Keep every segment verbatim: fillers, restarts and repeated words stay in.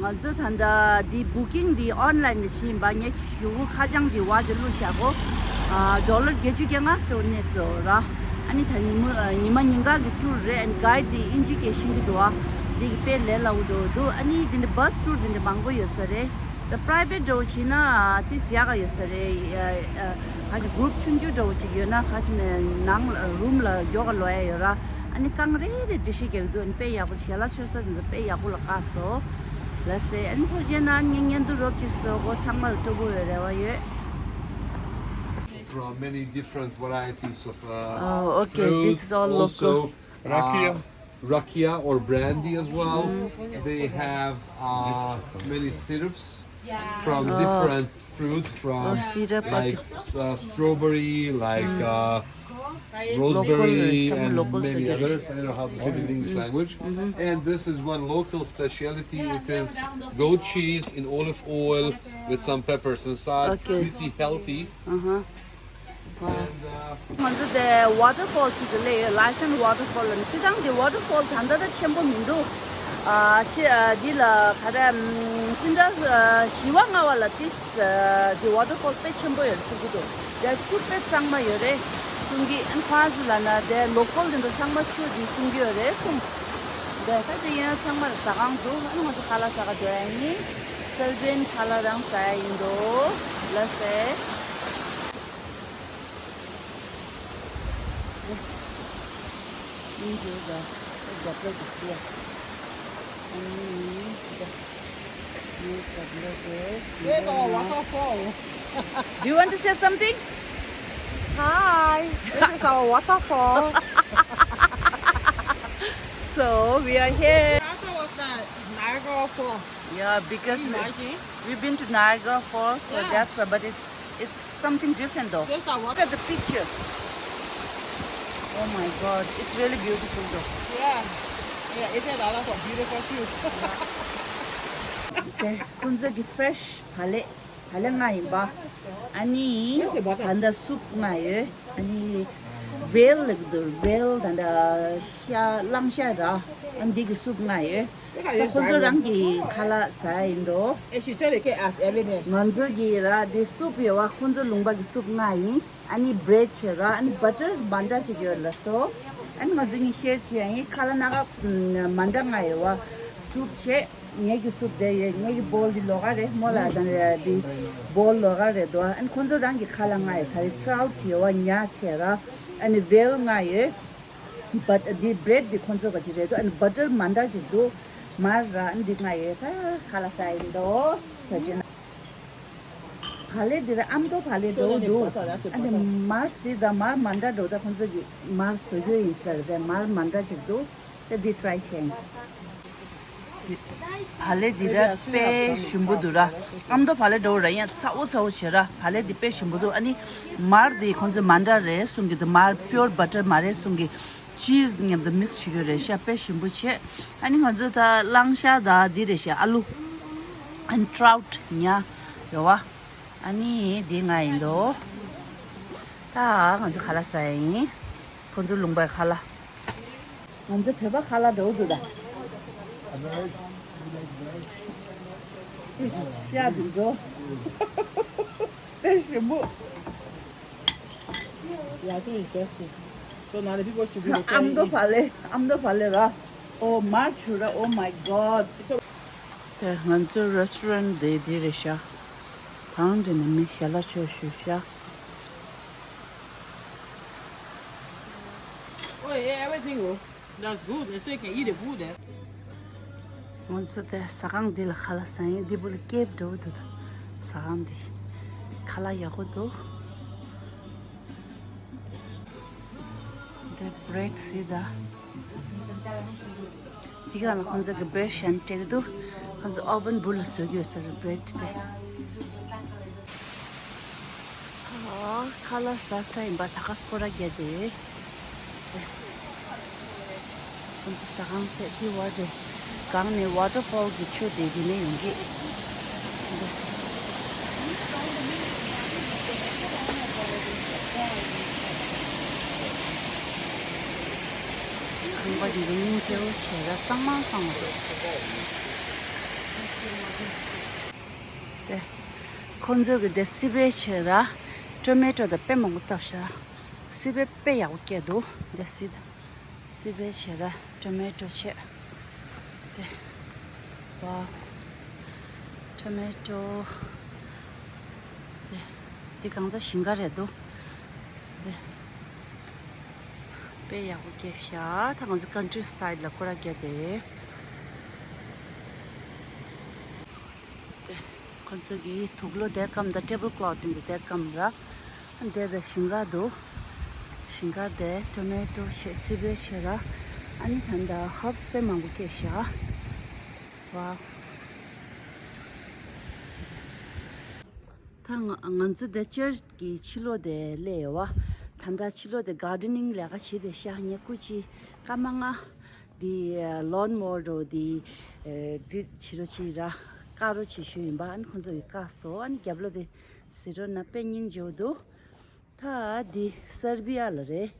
ང་ཚོ་ད་ལྟ་འདི་བུ་ཀིང་འདི་ཨོན་ལན་ནས་བྱས་ཡིན་པ། ངས་གཞུག་གུ་ཁ་བྱང་འདི་བར་དུ་བླུགས་བཞག་གོ། ཨ་ཌོ་ལར་བརྒྱད་ཅུ་གྱ་ལྔ་སྟོར་གནས་སོ་ར། ཨ་ནི་ད་ཉི་མ་ཉི་མ་ཉིན་གང་གི་ཊུར་རེད། ཨན་གའིཌ་འདི་ཨིན་ཇི་སྐད་ཤེས་ཀྱི་འདུག་ཨ། འདི་གི་དཔེ་ལས་སླ་བོ་འདུག་འདུག་ཨ་ནི་འདི་འདྲ་བྷ་སི་ཊུར་འདི་འདྲ་མང་པོ་ཡོད་ས་རེད། ད་པ་རའི་ཝེཊ་འདྲ་བོ་བྱས་ན་ཏིས་ཡག་ག་ཡོད་ས་རེད། ཨ་ཨ་ཁ་ཅིག་གུ་རུབ་ཆུང་ཆུང་འདྲ་བོ་ཅིག་ཡོད་ན་ཁ་ཅིག་ནས་ནང་ལ་རུམ་ལ་མགྱོགས་ག་ལོག་ཡ་ཡོད་ར། ཨ་ནི་རྐང་རེ་རེ་འགྲེལ་བཤད་རྒྱག་གི་འདུག་ཨ་ནི་དཔེ་ཡག་པོ་ཞལ་ལག་མཆོད་ས་དེ་ཚོ་དཔེ་ཡག་པོ་ལ་བཀག་སོང་། ལགས་སེ། ཨ་ནི་ཐུགས་རྗེ་གནང་། ངའི་བརྙན་ཐུང་རོབ་ཅིག་བཟོ་དགོས། ཚང་མ་ལ་སྤྲོ་པོ་ཡོད་རེ་བ་ཡོད། From many different varieties of uh, Oh, okay. This is fruits. All local. Also, uh, rakia or brandy as well. They have uh, many syrups from different fruits, from syrup, like uh, strawberry, like uh, rosemary, and many others. I don't know how to say it in English language. And this is one local specialty. It is goat cheese in olive oil with some peppers inside. Okay. Pretty healthy. Uh-huh. ང་ཚོ་དེ་ཝ་ཊར་ཕོལ་ཅིག་ལ་སླེབས་ཡོད། ལའི་ཤན་ཝ་ཊར་ཕོལ་ལ། སྤྱིར་བཏང་དེ་ཝ་ཊར་ཕོལ་ད་ལྟ་ད་ཆེན་པོ་མི་འདུག་ཨ་ཅི་ཨ་འདི་ལ་ག་རེ་ཨམ་སྤྱི་ཟླ་ཨ་བཞི་པ་ལྔ་པ་ལ་ཏིས་ཨ་དེ་ཝ་ཊར་ཕོལ་དཔེ་ཆེན་པོ་ཡོད་གསུང་གི་འདུག་དེ་ཆུ་དཔེ་གཙང་མ་ཡོད་རེད་གསུང་གི་ཨན་ཁོ་རང་ཚོ་ལ་ན་དེ་ལོ་ཀལ་དེ་ཚོ་ཚང་མ་ཆུ་དེ་གསུང་གི་ཡོད་རེད་གསུང་། དེ་ད་དེ་ཡིན་ན་ཚང་མ་ལ་ཟ་ཁང་འདུག་ཨན་ང་ཚོ་ཁ་ལག་ཟ་ག་འགྲོ་ཡ་ཡིན། སེལ་བེན་ཁ་ལག་རང་ཟ་ཡ་ཡིན་འདུག་ལགས་སེ། There's a waterfall. Do you want to say something? Hi, this is our waterfall. So we are here. That was the Niagara Falls. Yeah, because we, imagine, we've been to Niagara Falls, so yeah, that's why. But it's it's something different though. There's a water. Look at the picture. Oh my God, it's really beautiful though. Yeah, yeah, it has a lot of beautiful views. དེ་ཁོང་ཚོ་གི་ཕེ་རེ་ཤི་བག་ལེབ། བག་ལེབ་མངགས་ཡིན་པ། ཨ་ནི་ད་ལྟ་སུབ་མངགས་ཡོད། ཨ་ནི་ཝེལ་ལབ་ཀྱི་འདུག་ཝེལ་ད་ལྟ་ཤ་གླང་ཤ་ར། ཨ་འདི་གི་སུབ་མངགས་ཡོད། ད་ཁོ་ཚོ་རང་གི་ཁ་ལག་ཟ་ཡ་ཡིན་འདུག And she tell it as evidence. ང་ཚོ་གི་ར་འདི་སུབ་ཡོད་པ། ཁོ་ཚོ་ལུང་པ་གི་སུབ་མངགས་ཡིན། ཨ་ནི་བྷི་རེཌ་བྱས་ར། ཨ་ནི་བྷ་ཊར་མ་འདྲ་ཅིག་ཡོད་ལ་སོ། ཨ་ནི་ང་ཚོ་གཉིས་ཤེར་བྱས་ཡིན། ཁ་ལག་སྣ་ཁ་མ་འདྲ་མངགས་ཡོད་པ། སུབ་བྱས། ངེད་ཀྱི་སུབ་དེ་ཡོད། ངེད་ཀྱི་བོལ་འདི་ལོགས་ཀ་རེད་མོ་ལ། དང་འདི་བོལ་ལོགས་ཀ་རེད་དོ། ཨ་ནི་ཁོ་ཚོ་རང་གི་ཁ་ལག་མངགས་ཡོད། ད་རེས་ཊ་རའུཊ་ཡོད་པ་ཉ་བྱས་ར། ཨ་ནི་ཝེལ་མངགས་ཡོད། བྷ་འདི་བྷི་རེཌ་འདི་ཁོ་ཚོ་ག་ཅིག་རེད་དོ། ཨ་ནི་བྷ་ཊར་མ་འདྲ་ཅིག་འདུག་མར་ར། ཨ་ནི་འདི་མངགས་ཡོད། ད་ཁ་ལག་ཟ་ཡིན་དོ། ད་ཅི་ན། བག་ལེབ་འདི་ར་ཨ་མདོ་བག་ལེབ་འདྲ་བོ་འདུག་ཨ་ནི་མར་ཟོས་དང་མར་མ་འདྲ་འདྲ་བོ། ད་ཁོ་ཚོ་གི་མར་བཟོ་རྒྱུ་ཡིན་ཟེར་ཏེ་མར་མ་འདྲ་ཅིག་འདུག་ད་འདི་ཊ་རའི་བྱས་ཡིན། བག་ལེབ་འདི་ར་དཔེ་ཞིམ་པོ་འདུག་ར། ཨ་མདོ་བག་ལེབ་འདྲ་བོ་ར། ཡང་ཚ་བོ་ཚ་བོ་བྱས་ར། བག་ལེབ་འདི་དཔེ་ཞིམ་པོ་འདུག་ཨ་ནི་མར་འདི་ཁོ་ཚོས་མ་འདྲ་རེད་གསུང་གི་འདུག་མར་པིའུར་བྷ་ཊར་མ་རེད་གསུང་གི་ཅིས་མཉམ་དུ་མིག་སི་བྱེད་ཀྱི་རེད་ཤག་དཔེ་ཞིམ་པོ་བྱས། ཨ་ནི་ང་ཚོ་ད་གླང་ཤ་དང་འདི་རེད་ཤག་ཨ་ལུ། ཨ་ནི་ཊ་རའུཊ་ཉ་ཡོད་པ། ཨ་ནི་འདི་མངགས་ཡིན་དོ། ད་ང་ཚོ་ཁ་ལག་ཟ་ཡ་ཡིན། ཁོ་ཚོ་ལུང་པའི་ཁ་ལག་ང་ཚོ་བོད་པ་ཁ་ལག་འདྲ་བོ་འདུག་ད། ཤ་འདི་ཚོ་དཔེ་ཞིམ་པོ། Yeah, I think it's just good. So now the people should be ཨ་མདོ་བག་ལེབ། ཨ་མདོ་བག་ལེབ་ར། Oh, མར་ཆུ་ར། Oh my God. དེ་ང་ཚོའི་རེ་སི་ཊོ་རན་དེ་འདི་རེད་ཤག་གང་དེ་ནས་མི་ཞལ་ལག་མཆོད་ཞུ་ཤག Oh, yeah, everything, oh. That's good. They say you can eat the food there. ང་ཚོ་དེ་ཟ་ཁང་འདི་ལ་ཁ་ལག་ཟ་ཡིན། འདི་བུ་ལ་ཀེབ་འདྲ་བོ་འདུག་ད་ཟ་ཁང་འདི་ཁ་ལག་ཡག་པོ་འདུག་དེ་བྷི་རེཌ་ཟེར་ད། འདི་ག་ལ་ཁོང་ཚོ་གི་བྷི་རེཌ་ཤན་སྤྲད་ཀྱི་འདུག་ཁོང་ཚོ་ཨོ་བན་བུ་ལ་བཟོ་གི་ཡོད་ས་རེད་བྷི་རེཌ་དེ། ཨ། ཁ་ལག་ཟ་ས་ཡིན་པ། ད་ག་སྐོར་ར་རྒྱག་དེ། ཁོང་ཚོ་ཟ་ཁང་བཤད་དེ་བར་དེ། སྒང་ནས་ཝ་ཊར་ཕོལ་གྱི་ཆུ་དེ་དེ་ནས་ཡོང་གི། ཁང་པ་འདི་རིང་སྐྱོ་བོ་བྱས་ར། གཙང་མ་གཙང་བ་འདུག་ཁོང་ཚོས་གི་དེ་སི་པན་བྱས་ར། ཊོ་མེ་ཊོ་དང་དཔེ་མང་པོ་བཏབ་ཤག་སི་པན་དཔེ་ཡག་པོ་སྐྱེས་འདུག་དེ་སི། སི་པན་བྱས་ར། ཊོ་མེ་ཊོ་བྱས། དེ། ཝའོ། ཊོ་མེ་ཊོ། དེ། འདི་གང་ཚ་ཞིང་ཁ་རེད་འདུག་དེ། དཔེ་ཡག་པོ་སྐྱེས་ཤག་ད་ང་ཚོ་ཀན་ཊི་སའིཌ་ལ་སྐོར་ར་རྒྱག་དེ། དེ། ཁོ་ཚོ་གིས་དུག་ལོག་དེ་སྐམ་དང་ཊེ་བལ་ཀློཐ་དེ་ཚོ་དེ་སྐམ་ར། དེ་དང་ཞིང་ཁ་འདུག་ཞིང་ཁ་དེ་ཊོ་མེ་ཊོ་བྱས། སི་པན་བྱས་ར། ཨ་ནི་ད་ལྟ་ཧརབ་སི་དཔེ་མང་པོ་སྐྱེས་ཤག་ཝའོ། ད་ང་ང་ཚོ་དེ་ཅར་ཅི་གི་ཕྱི་ལོགས་དེ་སླེབས་ཡོད་པ། ད་ལྟ་ཕྱི་ལོགས་དེ་གར་ཌེ་ནིང་ལས་ཀ་བྱེད་བསྡད་ཤག་ངས་སྐུ་མཁྱེན་སྐར་མ་ལྔ་འདི་ལོན་མོ་ཝར་འདི་འདི་བྱེད་རོགས་བྱེད་ར། བཀག་རོགས་བྱེད་ཞུས་ཡིན་པ། ཨ་ནི་ཁོང་ཚོ་གིས་བཀག་སོང་། ཨ་ནི་རྒྱབ་ལོགས་དེ་གཟིགས་རོགས་གནང་། དཔེ་སྙིང་རྗེ་པོ་འདུག་ད་འདི་སར་བི་ཡ་ལ་རེད།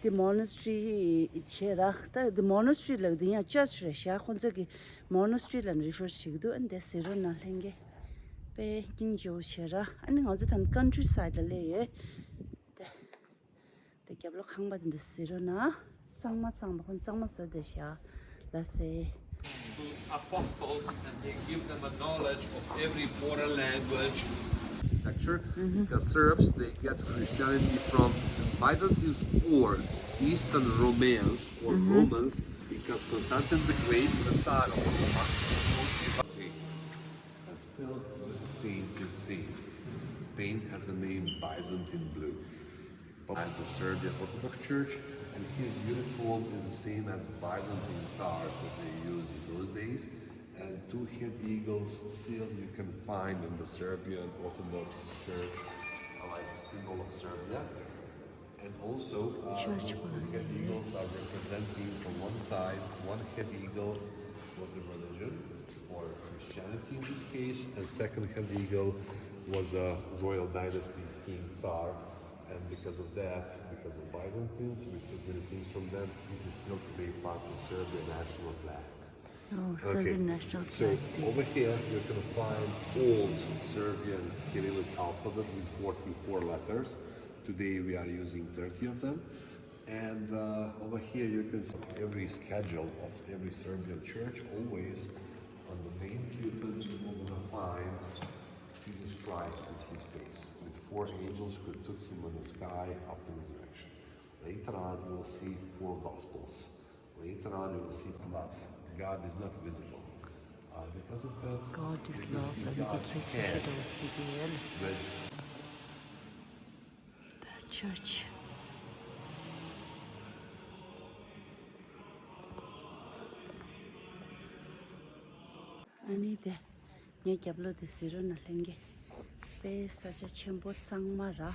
འདི་མོ་ནེ་སི་ཊི་རི་བྱས་ར། ད་འདི་མོ་ནེ་སི་ཊི་རི་ལབ་འདི་ཡང་ཅར་ཅི་རེད་ཤག་ཁོང་ཚོ་གིས་མོ་ནེ་སི་ཊི་རི་ལབ་ནས་རི་ཕར་བྱེད་ཀྱི་འདུག་ཨ་ནི་དེ་གཟིགས་རོགས་གནང་ལྷན་རྒྱས། དཔེ་སྙིང་རྗེ་པོ་བྱས་ར། ཨ་ནི་ང་ཚོ་ད་ནི་ཀན་ཊི་སའིཌ་ལ་སླེབས་ཡོད། དེ། དེ་རྒྱབ་ལོགས་ཁང་པ་དེ་འདྲ་གཟིགས་རོགས་གནང་། གཙང་མ་གཙང་མ། ཁོང་གཙང་མ་བཟོས་བསྡད་ཤག་ལགས་སེ། To apostles, and they give them a knowledge of every foreign language. Architecture, because Serbs, they get Christianity from Byzantines or Eastern Romans or Romans, because Constantine the Great, the Tsar of Roma, and still this paint you see. Paint has the name Byzantine blue. And the Serbian Orthodox Church, and his uniform is the same as Byzantine Tsars that they used in those days. And two head eagles still you can find in the Serbian Orthodox Church, uh, like symbol of Serbia. And also, uh, those two head eagles are representing from one side, one head eagle was a religion, or Christianity in this case, and second head eagle was a royal dynasty, King Tsar, and because of that, because of Byzantines, we took many things from them, it is still today part of Serbian national flag. Oh, Serbian national flag. So over here, you can find old Serbian Cyrillic alphabet with forty-four letters. Today, we are using thirty of them. And uh, over here, you can see every schedule of every Serbian church. Always on the main pulpit, you will gonna find Jesus Christ with his face, with four angels who took him on the sky after resurrection. Later on, you will see four gospels. Later on, you will see love. God is not visible. Uh, because of that, God is love, and the church. ཨ་ནི་དེ། ངའི་རྒྱབ་ལོགས་དེ་གཟིགས་རོགས་གནང་ལྷན་རྒྱས། དཔེ་ས་ཆ་ཆེན་པོ་གཙང་མ་ར། ཨ་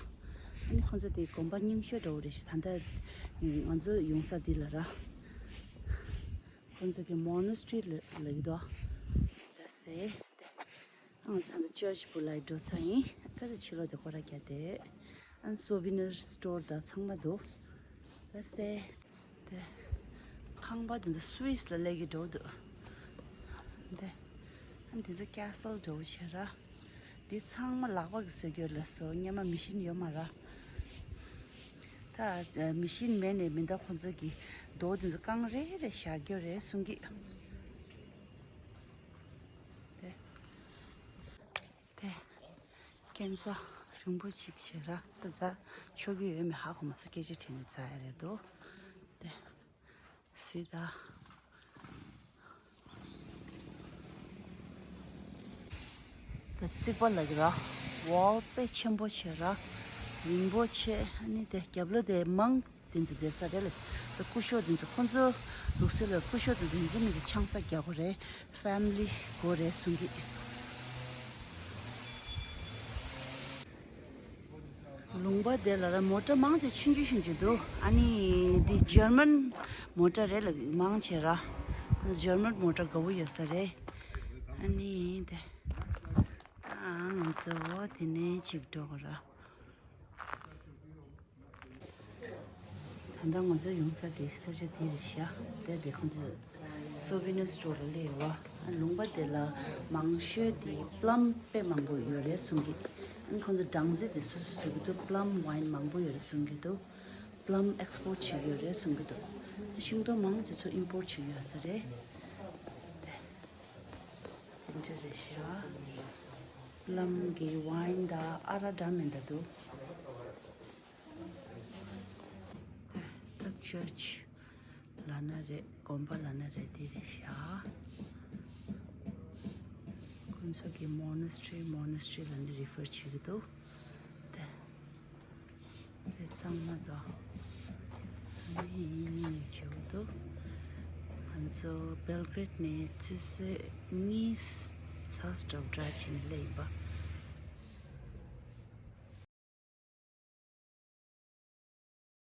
ནི་ཁོང་ཚོ་དེ་དགོན་པ་རྙིང་ཤོས་འདྲ་བོ་རེད་ཤག་ད་ལྟ་ང་ཚོ་ཡོང་ས་འདི་ལ་ར། ཁོང་ཚོ་གི་མོ་ནེ་སི་ཊི་རི་ལབ་ཀྱི་འདུག་ད་སེ་དེ། ཨང་ས་འདི་ཅར་ཅི་བུ་ལ་འགྲོ་ས་ཡིན། ད་ལྟ་ཕྱི་ལོགས་དེ་སྐོར་ར་རྒྱག་དེ། ཨ་ནི་སོ་བི་ནར་སི་ཊོར་དང་ཚང་མ་འདུག་ད་སེ། དེ། ཁང་པ་དེ་ཚོ་སུ་ཝིས་ལ་སླེབས་ཀྱི་འགྲོ་འདུག་དེ། ཨ་འདི་ཚོ་ཀེ་སལ་འདྲ་བོ་བྱས་ར། འདི་ཚང་མ་ལག་པ་གིས་བཟོས་ཀྱི་ཡོད་ལགས་སོ། སྔོན་མ་མེ་ཤིན་ཡོད་མ་ར། ད་མེ་ཤིན་མེད་ནས་མེ་མདའ་ཁོ་ཚོ་གིས་རྡོ་དེ་ཚོ་རྐང་རེ་རེ་བཞག་ཀྱི་ཡོད་རེད་གསུང་གི། དེ། དེ། སྐས་འཛེག་རིང་པོ་ཅིག་བྱས་ར། ད་འཛེག་ཆོག་གི་ཡོད་མེད་ཧ་གོ་མ་སོང་། སྐད་ཆ་དྲིས་ནས་འཛེག་ཡ་རེད་འདུག་དེ། སི་ད། ད་རྩིག་པ་ལབ་ཀྱི་ར། ཝོལ་དཔེ་ཆེན་པོ་བྱས་ར། རིང་པོ་བྱས། ཨ་ནི་དེ་རྒྱབ་ལོགས་དེ་མང་དེ་ཚོ་བསྡད་ས་རེད་ལ། ད་སྐུ་ཞབས་དེ་ཚོ་ཁོང་ཚོ་ལུགས་སྲོལ་ལ་སྐུ་ཞབས་དེ་ཚོ་མི་ཚོ་ཆང་ས་རྒྱག་དགོས་རེད། ཕེ་མི་ལི་དགོས་རེད་གསུང་གི། ལུང་པ་དེ་ལ་ར་མོ་ཊ་མང་ཆེ་ཆུང་ཆུང་ཆུང་ཆུང་འདུག་ཨ་ནི་འདི་ཇར་མན་མོ་ཊ་རེད་ལ། མང་ཆེ་ར་ཇར་མན་མོ་ཊ་དགའ་བོ་ཡོད་ས་རེད། ཨ་ནི་དེ་ད་ང་ཚོ་འོ་དེ་ནས་ཅིག་འགྲོ་དགོས་ར། ད་ལྟ་ང་ཚོ་ཡོང་ས་དེ་ས་ཆ་དེ་རེད་ཤག་དེ་དེ་ཁོང་ཚོས་ སོ་བི་ནར་སི་ཊོར་ལ་སླེབས་ཡོད་པ། ལུང་པ་དེ་ལ་མང་ཤོས་དེ་པི་ལམ་དཔེ་མང་པོ་ཡོད་རེད་གསུང་གི། ཁོང་ཚོ་སྦྲང་རྩི་དེ་སོ་སོ་བཟོ་གི་འདུག་པི་ལམ་ཝའིན་མང་པོ་ཡོད་རེད་གསུང་གི་འདུག་པི་ལམ་ཨེག་སི་པོར་ཊི་བྱེད་ཀྱི་ཡོད་རེད་གསུང་གི་འདུག་ཤིང་ཏོག་མང་ཆེ་ཚོ་ཨིམ་པོར་ཊི་བྱེད་ཀྱི་ཡོད་ས་རེད། དེ་འདྲ་རེད་ཤག་པི་ལམ་གྱི་ཝའིན་དང་ཨ་རག་འདྲ་མི་འདྲ་འདུག་ད་ཅར་ཆི་ལབ་ན་རེད། དགོན་པ་ལབ་ན་རེད། འདི་རེད་ཤག་ཁོང་ཚོ་གི་མོ་ནེ་སི་ཊི་རི་མོ་ནེ་སི་ཊི་རི་ལབ་ནས་རི་ཕར་བྱེད་ཀྱི་འདུག་དེ་རེད། ཚང་མ་དང་ཨ་ནི་ཡིན་ནས་བྱེད་ཀྱི་འདུག་ང་ཚོ་སྦེལ་གྷི་རེད་ནས་ཆུ་ཚོད་གཉིས་ཚ་སྒྲོག་འདྲ་བྱས་ནས་སླེབས་ཡིན་པ།